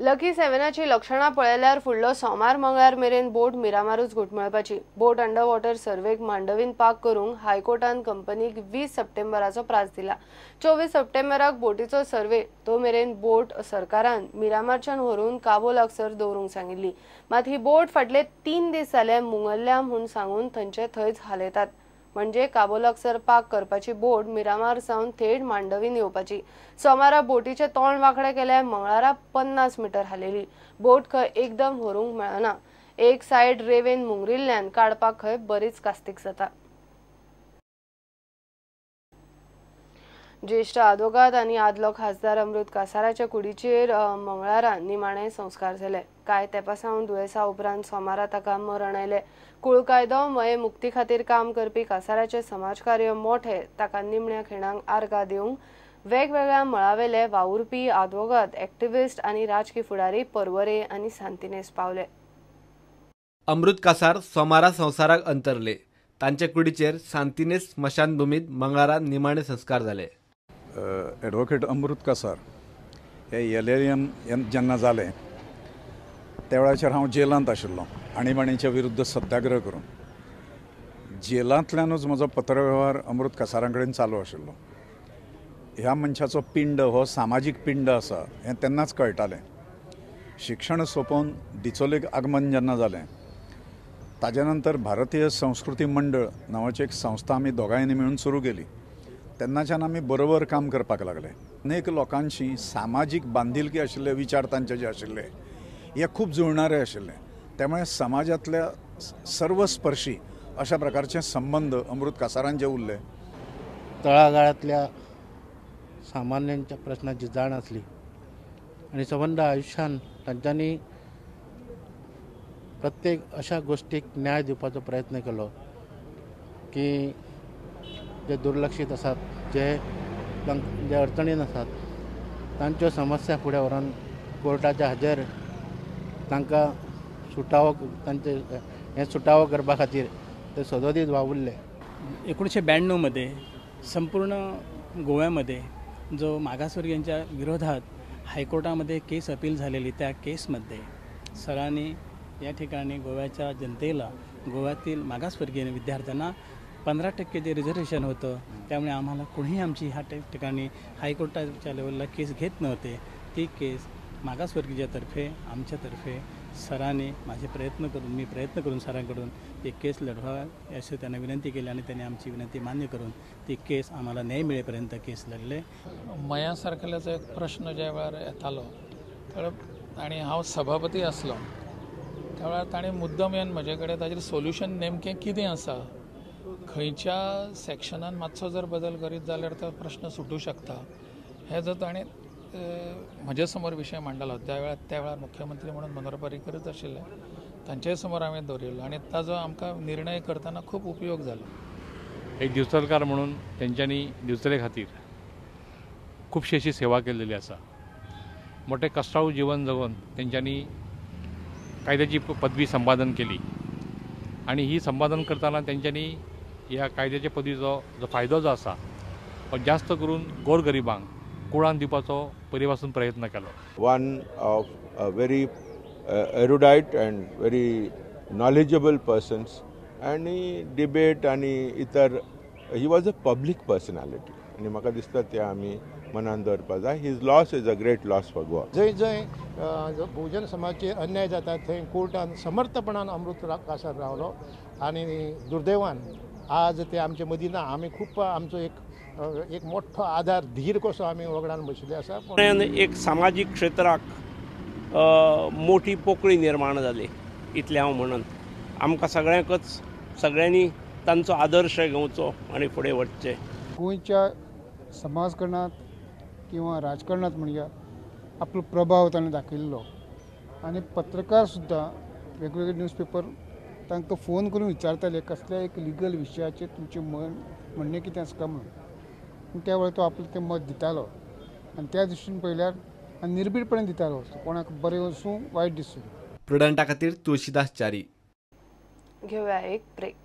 Lucky सेव्हनाची लक्षणां पळयल्यार फुडलो सोमार मंगळार मेरेन बोट मिरामारूच घुटमळपाची. बोट अंडर वॉटर सर्वेक मांडवीन पार्क करूंक हायकोर्टान कंपनीक 20 सप्टेंबराचो प्रास दिला. 24 सप्टेंबराक बोटीचो सर्वे तो मेरेन बोट सरकारान मिरामारच्यान व्हरून काबो लागसर दवरूंक सांगिल्ली. मात ही बोट फाटले 3 दीस जाले मुंगरल्या म्हूण सांगून थंयचे थंयच हालयतात. म्हणजे काबो लागसर पार्क करपाची बोट मिरामार सावन थेट मांडवीन येवपाची. सोमारा बोटीचे तोंड वांकडे केले, मंगळारा 50 मिटर हालेली. बोट खंय एकदम व्हरूंक मेळना. एक सायड रेवेन मुंगरिल्ल्यान काडपाक खंय बरीच कास्तीक जाता. ज्येष्ठ आदवोगाद आनी आदलो खासदार अमृत कासाराच्या कुडीचेर मंगळारा निमाणे संस्कार जाले. कांय तेंपा सावन दुयेंसा उपरांत सोमारा ताका मरण आयलें. कुळ कायदो मये मुक्ती खातीर काम करपी कासाराचें समाजकार्य मोठें. ताका निमण्या खिणांक आर्गां दिवंक वेगवेगळ्या मळावेले वावुरपी आदवोगाद, एक्टिविस्ट आनी राजकी फुडारी पर्वरे आनी सांतिनेस पावले. अमृत कासार सोमारा संवसाराक अंतरले. तांचे कुडीचेर सांतिनेस स्मशानभूमीत मंगळारा निमाणे संस्कार जाले. एडवोकेट अमृत कासार हे एल.एल.एम जेन्ना जालें त्या वेळाचेर हांव जेलांत आशिल्लो आणीबाणीच्या विरुद्ध सत्याग्रह करून. जेलांतल्यानूच म्हजो पत्रवेव्हार अमृत कासारां कडेन चालू आशिल्लो. ह्या मनशाचो पिंड हो सामाजीक पिंड आसा हें तेन्नाच कळटालें. शिक्षण सोंपोवन डिचोलेक आगमन जेन्ना जालें ताजे नंतर भारतीय संस्कृती मंडळ नांवाची एक संस्था आमी दोगांयनी मेळून सुरू केली. तेन्नाच्यान आमी बरोबर काम करपाक लागले. अनेक लोकांशी सामाजीक बांधिलकी आशिल्ले विचार तांचे जे आशिल्ले हे खूब जुळणारे आशिल्ले. त्यामुळे समाजांतल्या सर्वस्पर्शी अशा प्रकारचे संबंध अमृत कासारांचे उरले. तळागाळांतल्या सामान्यांच्या प्रश्नाची जाण आसली आनी संबंद आयुश्यान तांच्यांनी प्रत्येक अशा गोष्टीक न्याय दिवपाचो प्रयत्न केलो की जे दुर्लक्षित आसात, जे जे अडचणीन आसात तांच्यो समस्या फुडें व्हरून कोर्टाच्या हाजेर तांकां सुटावो तांचे हें सुटावो करपा खातीर ते सदोदीत वावुरले. 1992 मध्ये संपूर्ण गोव्यामध्ये जो मागासवर्गीयांच्या विरोधात हायकोर्टामध्ये केस अपील झालेली त्या केसमध्ये सरांनी या ठिकाणी गोव्याच्या जनतेला, गोव्यातील मागासवर्गीय विद्यार्थ्यांना 15% जे रिझर्वेशन होतं त्यामुळे आम्हाला कोणीही आमची ह्या ठिकाणी हायकोर्टाच्या लेवलला केस घेत नव्हते. ती केस मागासवर्गीयातर्फे आमच्यातर्फे सरांनी माझे प्रयत्न करून मी प्रयत्न करून सरांकडून ती केस लढवावी अशी त्यांना विनंती केली आणि त्यांनी आमची विनंती मान्य करून ती केस आम्हाला न्याय मिळेपर्यंत केस लढले. मया सारकेल्याचो एक प्रश्न ज्या वेळार येतालो तर आनी हांव सभापती आसलो त्या वेळार ताणें मुद्दम येवन म्हजे कडेन ताजेर सोल्युशन नेमकें कितें आसा, खंयच्या सेक्शनान मातसो जर बदल करीत जाल्यार तो प्रश्न सुटूं शकता हें जर ताणें म्हजे समोर विशय मांडलो त्या वेळार मुख्यमंत्री म्हणून मनोहर पर्रीकरच आशिल्ले, तांचे समोर हांवें दवरिल्लो आनी ताजो आमकां निर्णय करतना खूब उपयोग जालो. एक दिवचलकार म्हणून तेंच्यांनी दिवचले खातीर खुबशी अशी सेवा केलेली आसा. मोठे कष्टाळू जीवन जगोवन तेंच्यांनी कायद्याची पदवी संपादन केली आनी ही संपादन करतना तेंच्यांनी ह्या कायद्याच्या पदवीचो जो फायदो जो आसा हो जास्त करून गोरगरिबांक कुळान दिवपाचो पयलीं पासून प्रयत्न केलो. One of a very erudite and very knowledgeable persons आनी डिबेट आनी इतर he was a public personality आनी म्हाका दिसता तें आमी मनान दवरपाक जाय. His loss is a great loss for Goa. जंय जंय बहुजन समाजाचेर अन्याय जाता थंय कोर्टान समर्थपणान अमृत कासार रावलो आनी दुर्दैवान आज ते आमचे मदीं ना. आमी खूब आमचो एक मोठो आधार धीर कसो आमी वगडान बशिल्ले आसा. एक सामाजीक क्षेत्राक मोठी पोकळी निर्माण जाली इतलें हांव म्हणन. आमकां सगळ्यांकच सगळ्यांनी तांचो आदर्श घेवचो आनी फुडें वचचें. गोंयच्या समाजकारणांत किंवा राजकारणांत म्हणया आपलो प्रभाव ताणें दाखयल्लो आनी पत्रकार सुद्दां वेगवेगळे न्यूजपेपर तांकां फोन करून विचारताले कसल्या एक लिगल विशयाचेर तुमचें म्हणणें कितें आसा म्हणून. त्या वेळार तो आपलें तें मत दितालो आनी त्या दृश्टीन पळयल्यार आनी निर्भीडपणे दितालो, कोणाक बरें वचूं वायट दिसूं. प्रुडंटा खातीर तुळशीदास च्यारी. घेवया एक ब्रेक.